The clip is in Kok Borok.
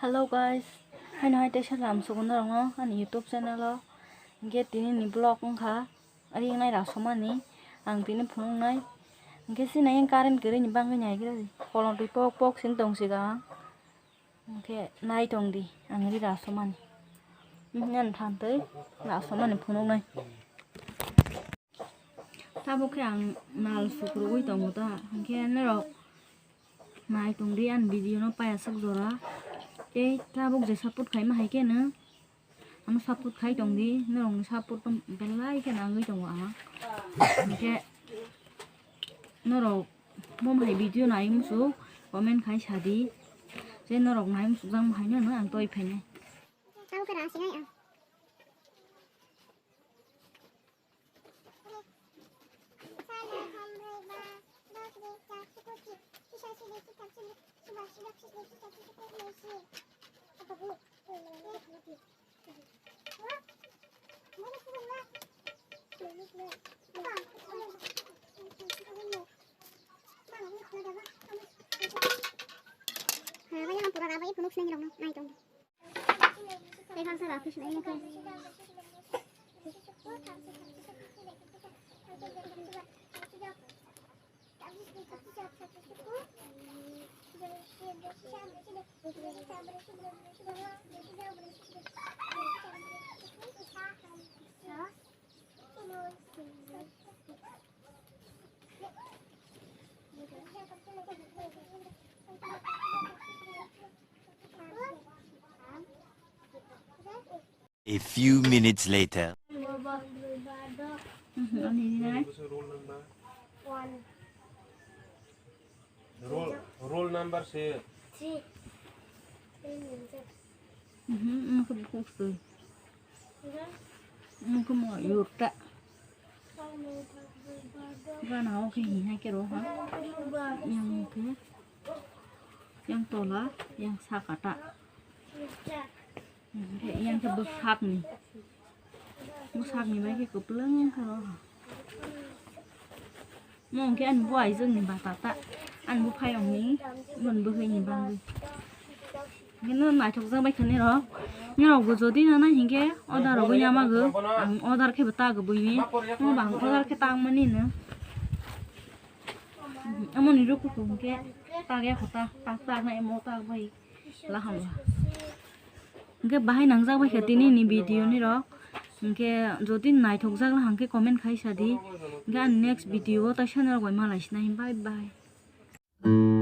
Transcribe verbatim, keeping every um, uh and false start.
Hello guys, haino hai teisa lam sugo norokno ani YouTube channel o. Hinkhe tini ni vlog wngkha ringnai rasomani, ang tini phunuknai. Hinkhe sini current kwrwini bagwi naikhe kolom twi pok pok sini tongsigo ang. Hinkhe nai tongdi ang ri rasomani. Nini thantwi rasomani phunuknai. Tabuk khe ang nal sukrubwi tongo ta, hinkhe norok nai tongdi ani video no payasuk jora. Tei tabuk je support khaima hai khe no ano support khai tongdi, norokni support no belai khe nangwi tongo ang. Hinkhe norok bo hai video nai muchuk comment khai sadi, je norok nai muchuk jang hai no ang toi phainai. Tabuk khe rang sinai ang. Hai, bai, ang pura rabai phunuk sinai rok nai tong. Tei bangsa rok khe sinai nai khe. A few minutes later. Roll, roll number se. Mhm, mungkin buku sih. Mungkin mau yurta. Gana oke, ini kero ha. Yang oke. Yang tola, yang sakata. Yang ke bwsakni. Bwsakni bai khe kwplwng kha o. Mo hwnkhe ani bo aijwkni bata ta, ani bo phayokni, boni bwkhwini bagwi. Hwnkhe no naithokjak bai kha nirok. Nirokbo jodi nanai hinkhe order rogwi yamago. Ang order khe bo ta kwbwini. Mo bang order khe tangmani no. Amoni rukhuku hwnkhe tak ya kho ta, tak tak na emo tak bai. Laham la. Hwnkhe bahai nangjak bai kha tini ni video ni rok. Hwnkhe jodi naithokjak la hwnkhe comment khai sadi. Hwnkhe ani next video o taisa norok bai malai sinai. Bye bye.